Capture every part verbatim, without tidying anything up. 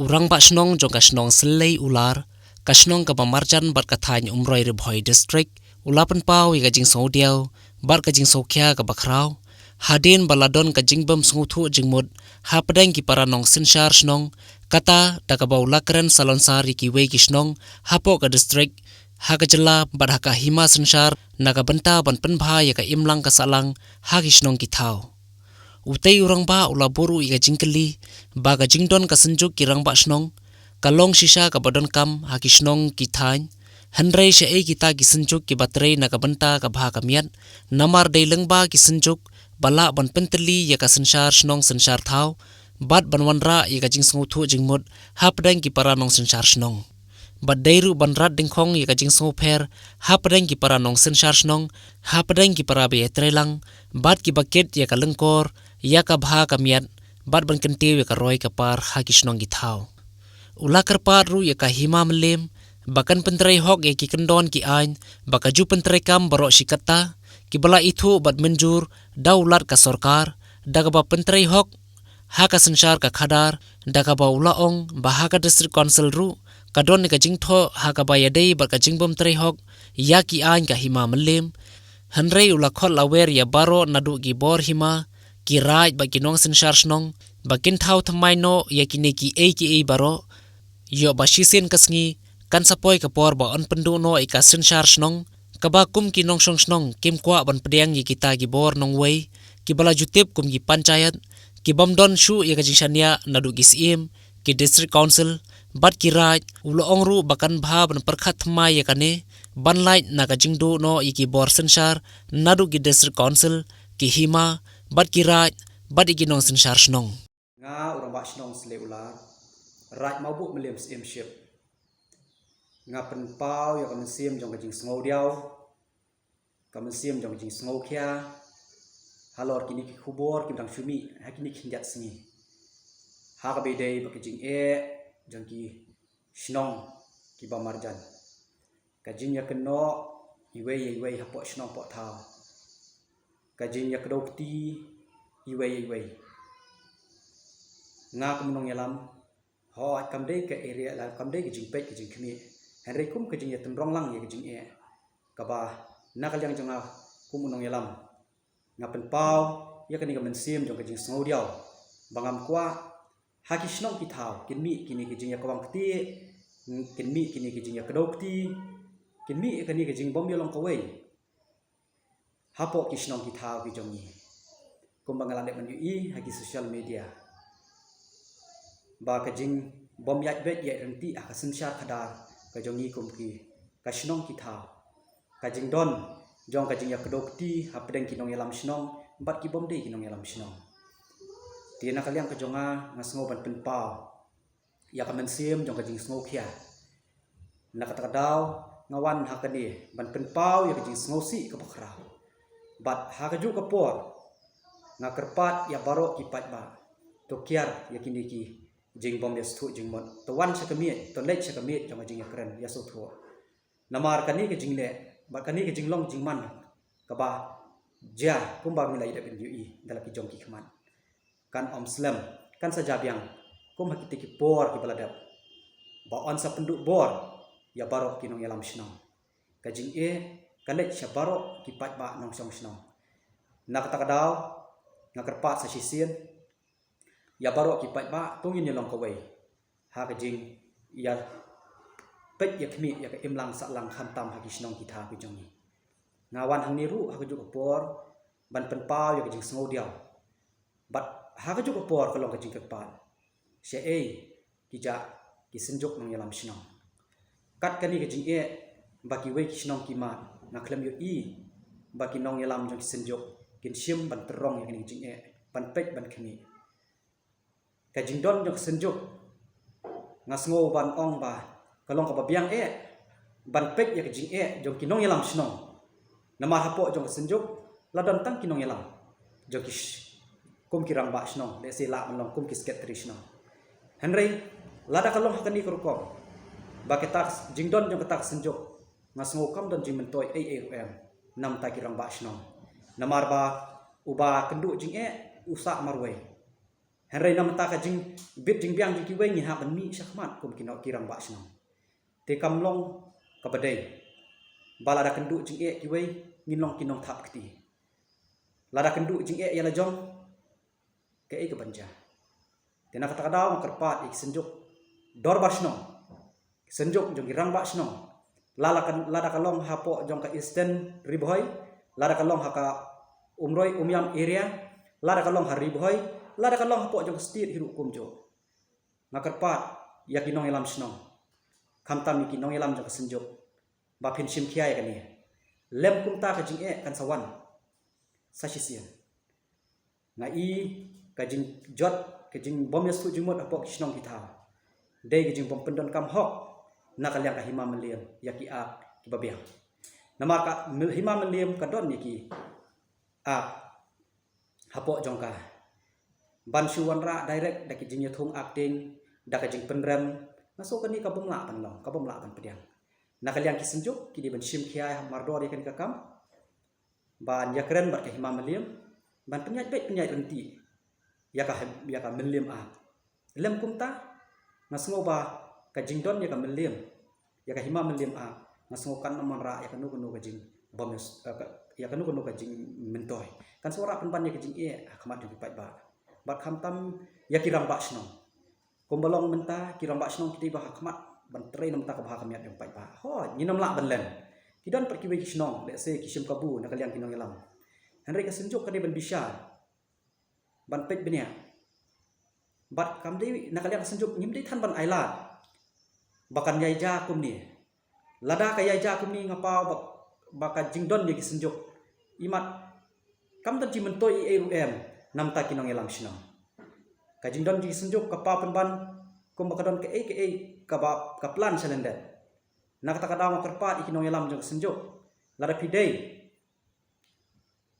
Rangbah shnong jong ka shnong Syllei Ular, ka shnong kaba marjan bad ka thaiñ Umroi Ri Bhoi District, u la pynpaw ïa ka jingsngewdiaw bad ka jingsngewkhia kaba khraw hadien ba la don ka jingbym sngewthuh jingmut hapdeng ki para nongsynshar shnong, kata da kaba u la kren salonsar ïa kiwei ki shnong hapoh ka district, ha ka jylla bad ha ka hima synshar na ka bynta ban pynbha ïa ka imlang ka sahlang ha ki shnong ki thaw. Utei u rangbah u la buh ruh ïa ka jingkylli ba ka jingdon ka synjuk ki rangbah shnong ka long shisha kaba donkam ha ki shnong ki thaiñ, hynrei shaei kita ki synjuk kiba trei na ka bynta ka bha ka miat, namar dei lyngba ki synjuk ba lah ban pyntylli ïa ka synshar shnong synshar thaw bad ban wanrah ïa ka jingsngewthuh jingmut hapdeng ki para nongsynshar shnong. Bad dei ruh ban rat dyngkhong ïa ka jingsngewpher hapdeng ki para nongsynshar shnong, hapdeng ki para ba ïatreilang bad kiba kit ïa ka lyngkor ïa ka bha ka miat, bad ban kyntiew ïa ka roi ka par ha ki shnong ki thaw. U la kyrpad ruh ïa ka hima mylliem ba kan pyntrei hok ïa ki kyndon ki aiñ ba ka ju pyntreikam baroh shi katta kiba la ithuh bad mynjur da u lat ka sorkar, da kaba pyntrei hok ha ka synshar ka khadar, da kaba u la ong ba ha ka District Council ruh ka don ïa ka jingthoh ha kaba ïadei bad ka jingbym trei hok ïa ki aiñ ka hima mylliem. Hynrei u la khot lawer ïa baroh naduh ki bor hima, ki raid bad ki nongsynshar shnong ba kin thaw thymmai noh ïa kine kiei kiei baroh, ïoh ba shisien ka sngi kan sa poi ka por ba yn pynduh noh ïa ka synshar shnong, kaba kum ki nongshong shnong kim kwah ban pdiang ïa kita ki bor nongwei kiba la ju tip kum ki panchayat, kibym don shuh ïa ka jingshaniah naduh ki syiem, ki District Council bad ki raid. U la ong ruh ba kan bha ban pyrkhat thymmai ïa kane, ban lait na ka jingduh noh ïa ki bor synshar naduh ki District Council, ki hima bad ki raid bad ïa ki nongsynshar shnong. Nga u rangbah shnong Syllei Ular, raid Mawbuh Mylliem Syiemship, nga pynpaw ïa ka mynsiem jong ka jingsngewdiaw, ka mynsiem jong ka jingsngewkhia halor kine ki khubor kiba dang shu mih ha kine ki khyndiat sngi, ha kaba ïadei bad ka jingeh jong ki shnong kiba marjan, ka jingïakynnoh iwei ïa iwei hapoh shnong poh thaw, ka jingïakdew kti iwei ïa iwei. Nga kum u nongïalam, hooid, kam dei ka area la kam dei ka jingpeit ka jingkhmih, hynrei kum ka jingïatynrong lang ïa ka jingeh, kaba na ka liang jong nga kum u nongïalam, nga pynpaw ïa kane ka mynsiem jong ka jingsngewdiaw ba ngam kwah ha ki shnong ki thaw kin mih kine ki jingïakawang kti, kin mih kine ki jingïakdew kti, kin mih ïa kane ka jingbym ïalong kawei hapoh ki shnong ki thaw ki jong ngi. Kumba nga la dep ban ïohi ha ki social media ba ka jingbym ïaid beit ïaid ryntih ha ka synshar khadar ka jong ngi kum ki ka shnong ki thaw, ka jingdon jong ka jingïakdew kti hapdeng ki nongïalam shnong bad kibym dei ki nongïalam shnong. Te na ka liang ka jong nga, nga sngew ban pynpaw ïa ka mynsiem jong ka jingsngewkhia. Na kata ka daw nga wan ha kane ban pynpaw ïa ka jingsngewsih kaba khraw. Bad ha kajuh ka por nga kyrpad ïa baroh ki paidbah, to kiar ïa kine ki jingbym ïasngewthuh jingmut, to wan sha ka miej, to leit sha ka miej jong ka jingïakren ïasngewthuh. Namar kane ka jingleh bad kane ka jinglong jingman kaba jia kumba ngi la ïadep ban ïohi da la ki jong ki khmat, kan ym slem, kan sa jia biang kum ha kitei ki por kiba la dep, ba yn sa pynduh bor ïa baroh ki nongïalam shnong. Ka jingeh ka leit sha baroh ki paidbah nongshong shnong. Na kata ka daw nga kyrpad sa shisien ïa baroh ki paidbah, to ngin ïalong kawei ha ka jingïapeit ïakhmih ïa ka imlang sahlang khamtam ha ki shnong ki thaw ki jong ngi. Nga wan hangne ruh ha kajuh ka por ban pynpaw ïa ka jingsngewdiaw. Bad ha kajuh ka por ka long ka jingkyrpad shaei ki jah ki synjuk nongïalam shnong. Kat kane ka jingeh ba kiwei ki shnong ki mad, nga khlem ïohi ba ki nongïalam jong ki synjuk kin shim ban tyrong ïa kane ka jingeh, ban peit ban khmih. Ka jingdon jong ka synjuk, nga sngew ban ong ba ka long kaba biang eh ban peit ïa ka jingeh jong ki nongïalam shnong. Namar hapoh jong ka synjuk la don tang ki nongïalam jong ki sh-, kum ki rangbah shnong, lehse lah ban long kum ki secretary shnong. Hynrei lada ka long ha kane ka rukom ba kata ka s-, jingdon jong kata ka synjuk, nga sngew kam don jingmyntoi ei ei ruh em na bynta ki rangbah shnong. Namar ba uba kynduh jingeh u sah marwei. Hynrei namar ka jingbit jingbiang jong kiwei, ngin hap ban mih shakhmat kum ki no-, ki rangbah shnong. Te kam long kaba dei ba lada kynduh jingeh kiwei, ngin long ki nongthap kti. Lada kynduh jingeh ïa la jong, kaei kaban jia? Te na kata ka daw nga kyrpad ïa ki synjuk dorbar shnong, ki synjuk jong ki rangbah shnong, lada ka, lada ka long hapoh jong ka Eastern Ri Bhoi, lada ka long ha ka Umroi Umiam area, lada ka long ha Ri Bhoi, lada ka long hapoh jong ka state hi ruh kumjuh. Nga kyrpad ïa ki nongïalam shnong, khamtam ïa ki nongïalam jong ka synjuk, ba phin shim khia ïa kane. Lem kumta ka jingeh kan sa wan sa shisien. Nga i ka jingjot, ka jingbym ïasuk jingmut hapoh ki shnong ki thaw, dei ka jingbym pyndonkam hok na ka liang ka Hima Mylliem ïa ki ak kiba biang. Namar ka Mil-, Hima Mylliem ka don ïa ki ak hapoh jong ka. Ban shu wanrah direct da ki jingïathung ak tieng, da ka jingpynrem, nga sngew kane ka bym lah ban long, ka bym lah ban pdiang. Na ka liang ki synjuk, ki dei ban shim khia mardor ïa kane ka kam, ban ïakren bad ka Hima Mylliem, ban pynïaid beit pynïaid ryntih ïa ka, ïa ka Mylliem ak. Lem kumta, nga sngew ba ka jingdon ïa ka Mylliem, ïa ka Hima Mylliem ak, nga sngew kan ym wanrah ïa kano kano ka jingbym ïas-, eh, ka, ïa kano kano ka jingmyntoi. Kan sa wanrah pynban ïa ka jingeh ha khmat jong ki paidbah. Bad khamtam ïa ki rangbah shnong. Kumba long mynta, ki rangbah shnong ki dei ba ha khmat ban trei na bynta ka bha ka miat jong paidbah. Hooid, ngin ym lah ban len. Ki don pat kiwei ki shnong, let's say, ki shim kabu na ka liang ki nongïalam. Hynrei ka synjuk ka dei ban bishar, ban peit bniah. Bad kam dei na ka liang ka synjuk, ngim dei than ban ailad ba kan ïai jia kumne. Lada ka ïai jia kumne, nga paw ba, ba ka jingdon ïa ki synjuk, imat kam don jingmyntoi ei ei ruh em na bynta ki nongïalam shnong. Ka jingdon jong ki synjuk ka paw pynban kumba ka don kaei kaei kaba ka plan shalyndet. Na kata ka daw nga kyrpad ïa ki nongïalam jong ka synjuk, lada phi dei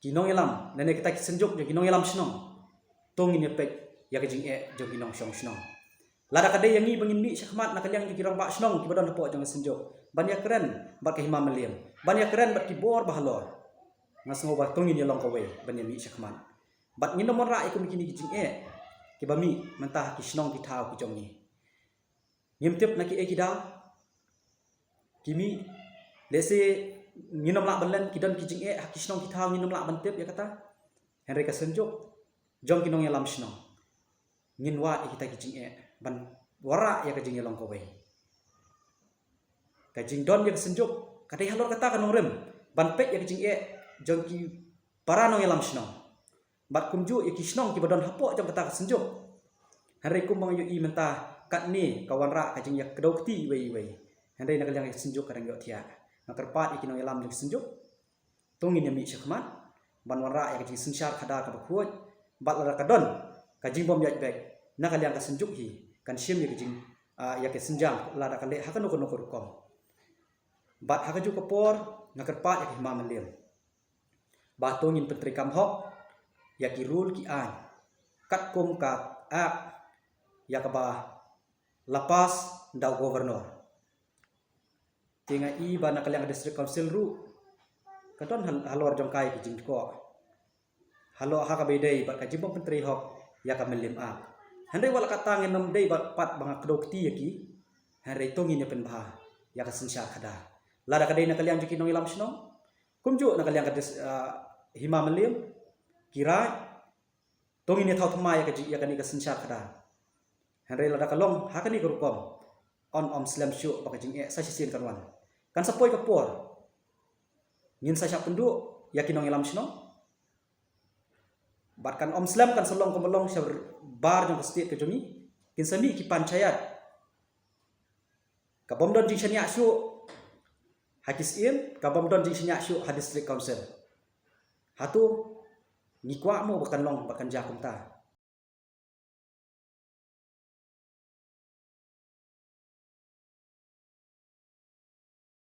ki nongïalam, lane kita ki synjuk jong ki nongïalam shnong, to ngin ïa peit ïa ka jingeh jong ki nongshong shnong. Lada ka dei ïa ngi ba ngin mih shakhmat na ka liang jong ki rangbah shnong kiba don hapoh jong ka synjuk, ban ïakren bad ka Hima Mylliem, ban ïakren bad ki bor ba halor, nga sngew ba to ngin ïa long kawei ban ïa mih shakhmat. Bad ngin ym wanrah ïa kum kine ki jingeh kiba mih mynta ha ki shnong ki thaw ki jong ngi. Ngim tip na kiei ki daw ki mih, let's say, ngin ym lah ban len, ki don ki jingeh ha ki shnong ki thaw, ngin ym lah ban tip ïa kata. Hynrei ka synjuk jong ki nongïalam shnong, ngin wad ïa kita ki jingeh ban wanrah ïa ka jingïalong kawei. Ka jingdon ïa ka synjuk ka dei halor kata ka nongrim, ban peit ïa ka jingeh jong ki para nongïalam shnong. Bad kumjuh ïa ki shnong kiba don hapoh jong kata ka synjuk. Hynrei kumba nga ïohi mynta, katne ka wanrah ka jingïakdew kti iwei iwei. Hynrei na ka liang ka synjuk ka dang ïohthiah. Nga kyrpad ïa ki nongïalam jong ka synjuk, to ngin ïa mih shakhmat ban wanrah ïa ka jingsynshar khadar kaba khuid. Bad lada ka don ka jingbym ïaid beit na ka liang ka synjuk hi, kan shim ïa ka jing, ah, ïa ka synjam lada ka leh ha kano kano ka rukom. Bad ha kajuh ka por nga kyrpad ïa ka Hima Mylliem ba to ngin pyntreikam hok ïa ki rule ki aiñ katkum ka Act ïa kaba la pass da u Governor. Te nga i ba na ka liang ka District Council ruh ka don hal-, halor jong ka ïa ki jingtkoh halor ha kaba ïadei bad ka jingbym pyntrei hok ïa ka Mylliem Act. Hynrei wat la katta ngin ym dei ba pat ba nga kdew kti ïa ki, hynrei to ngin ïa pynbha ïa ka synshar khadar. Lada ka dei na ka liang jong ki nongïalam shnong, kumjuh na ka liang ka dis-, ah, Hima Mylliem, ki raid, to ngin ïa thaw thymmai ïa ka ji-, ïa kane ka synshar khadar. Hynrei lada ka long ha kane ka rukom, yn ym slem shuh ba ka jingeh sa shisien kan wan. Kan sa poi ka por ngin sa shah pynduh ïa ki nongïalam shnong. Bad kan ym slem, kan sa long kumba long shabar jong ka state ka jong ngi. Kin sa mih ki panchayat. Ka bym don jingshaniah shuh ha ki syiem, ka bym don jingshaniah shuh ha District Council. Hato ngi kwah mo ba kan long, ba kan jia kumta?